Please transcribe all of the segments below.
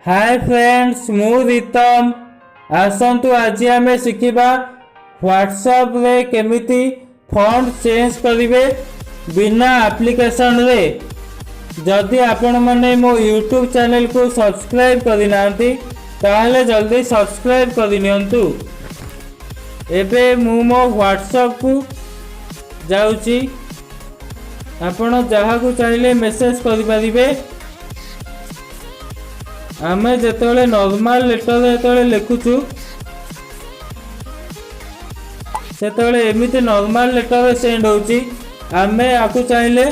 ହାଏ friends, ମୁଁ ରିତମ। ଆସନ୍ତୁ, ଆଜି ଆମେ ଶିଖିବା ହ୍ୱାଟ୍ସଆପ୍ରେ କେମିତି ଫଣ୍ଟ ଚେଞ୍ଜ କରିବେ ବିନା ଆପ୍ଲିକେସନରେ। ଯଦି ଆପଣମାନେ ମୋ ୟୁଟ୍ୟୁବ୍ ଚ୍ୟାନେଲକୁ ସବସ୍କ୍ରାଇବ୍ କରିନାହାନ୍ତି, ତାହେଲେ ଜଲ୍ଦି ସବସ୍କ୍ରାଇବ୍ କରିନିଅନ୍ତୁ। ଏବେ ମୁଁ ମୋ ହ୍ୱାଟ୍ସଆପ୍କୁ ଯାଉଛି। ଆପଣ ଯାହାକୁ ଚାହିଁଲେ ମେସେଜ୍ କରିପାରିବେ। ଆମେ ଯେତେବେଳେ ନର୍ମାଲ ଲେଟର ଯେତେବେଳେ ଲେଖୁଛୁ, ସେତେବେଳେ ଏମିତି ନର୍ମାଲ ଲେଟର ସେଣ୍ଡ ହେଉଛି। ଆମେ ଆକୁ ଚାହିଁଲେ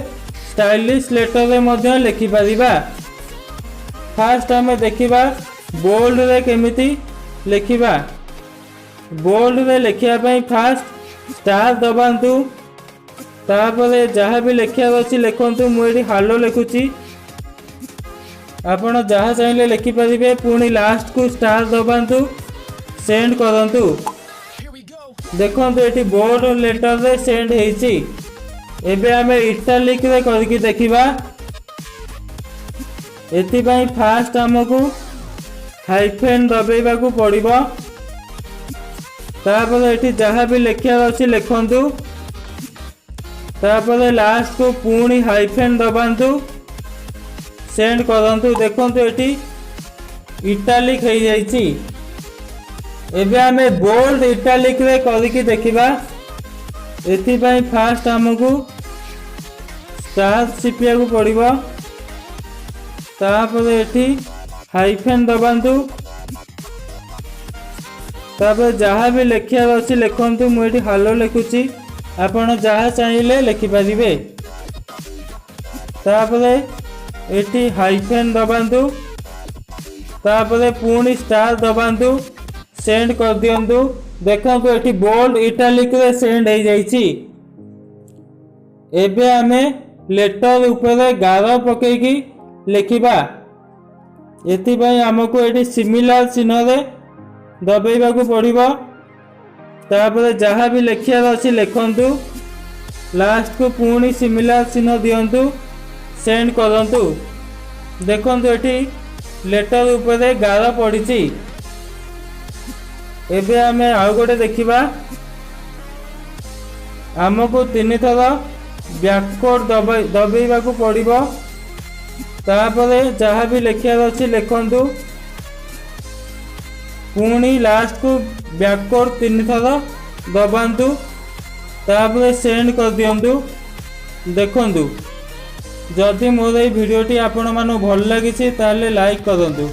ଷ୍ଟାଇଲିଶ ଲେଟରରେ ମଧ୍ୟ ଲେଖିପାରିବା। ଫାଷ୍ଟ ଆମେ ଦେଖିବା ବୋଲ୍ଡରେ କେମିତି ଲେଖିବା। ବୋଲ୍ଡରେ ଲେଖିବା ପାଇଁ ଫାଷ୍ଟ ଷ୍ଟାର ଦବାନ୍ତୁ, ତାପରେ ଯାହା ବି ଲେଖିବାର ଅଛି ଲେଖନ୍ତୁ। ମୁଁ ଏଠି ହାଲୋ ଲେଖୁଛି, ଆପଣ ଯାହା ଚାହିଁଲେ ଲେଖିପାରିବେ। ପୁଣି ଲାଷ୍ଟକୁ ଷ୍ଟାର ଦବାନ୍ତୁ, ସେଣ୍ଡ କରନ୍ତୁ। ଦେଖନ୍ତୁ, ଏଠି ବୋଲ୍ଡ ଲେଟରରେ ସେଣ୍ଡ ହେଇଛି। ଏବେ ଆମେ ଇଟାଲିକରେ କରିକି ଦେଖିବା। ଏଥିପାଇଁ ଫାଷ୍ଟ ଆମକୁ ହାଇଫେନ୍ ଦବେଇବାକୁ ପଡ଼ିବ। ତାପରେ ଏଠି ଯାହା ବି ଲେଖିବାର ଅଛି ଲେଖନ୍ତୁ। ତାପରେ ଲାଷ୍ଟକୁ ପୁଣି ହାଇଫେନ୍ ଦବାନ୍ତୁ, ସେଣ୍ଡ କରନ୍ତୁ। ଦେଖନ୍ତୁ, ଏଠି ଇଟାଲିକ୍ ହେଇଯାଇଛି। ଏବେ ଆମେ ବୋଲ୍ଡ ଇଟାଲିକରେ କରିକି ଦେଖିବା। ଏଥିପାଇଁ ଫାଷ୍ଟ ଆମକୁ ଷ୍ଟାର ଚିପିବାକୁ ପଡ଼ିବ। ତାପରେ ଏଠି ହାଇଫେନ୍ ଦବାନ୍ତୁ। ତାପରେ ଯାହା ବି ଲେଖିବାର ଅଛି ଲେଖନ୍ତୁ। ମୁଁ ଏଠି ହାଲୋ ଲେଖୁଛି, ଆପଣ ଯାହା ଚାହିଁଲେ ଲେଖିପାରିବେ। ତାପରେ ଏଠି ହାଇଫେନ୍ ଦବାନ୍ତୁ, ତାପରେ ପୁଣି ଷ୍ଟାର ଦବାନ୍ତୁ, ସେଣ୍ଡ କରିଦିଅନ୍ତୁ। ଦେଖନ୍ତୁ, ଏଠି ବୋଲ୍ଡ ଇଟାଲିକରେ ସେଣ୍ଡ ହେଇଯାଇଛି। ଏବେ ଆମେ ଲେଟର ଉପରେ ଗାର ପକେଇକି ଲେଖିବା। ଏଥିପାଇଁ ଆମକୁ ଏଠି ସିମିଲାର ଚିହ୍ନରେ ଦବେଇବାକୁ ପଡ଼ିବ। ତାପରେ ଯାହା ବି ଲେଖିବାର ଅଛି ଲେଖନ୍ତୁ। ଲାଷ୍ଟକୁ ପୁଣି ସିମିଲାର ଚିହ୍ନ ଦିଅନ୍ତୁ, ସେଣ୍ଡ କରନ୍ତୁ। ଦେଖନ୍ତୁ, ଏଠି ଲେଟର ଉପରେ ଗାର ପଡ଼ିଛି। ଏବେ ଆମେ ଆଉ ଗୋଟେ ଦେଖିବା। ଆମକୁ ତିନିଥର ବ୍ୟାକୱାର୍ଡ଼ ଦବେଇବାକୁ ପଡ଼ିବ। ତାପରେ ଯାହା ବି ଲେଖିବାର ଅଛି ଲେଖନ୍ତୁ। ପୁଣି ଲାଷ୍ଟକୁ ବ୍ୟାକୱାର୍ଡ଼ ତିନିଥର ଦବାନ୍ତୁ, ତାପରେ ସେଣ୍ଡ କରିଦିଅନ୍ତୁ। ଦେଖନ୍ତୁ, ଯଦି ମୋର ଏଇ ଭିଡ଼ିଓଟି ଆପଣମାନଙ୍କୁ ଭଲ ଲାଗିଛି, ତାହେଲେ ଲାଇକ୍ କରନ୍ତୁ।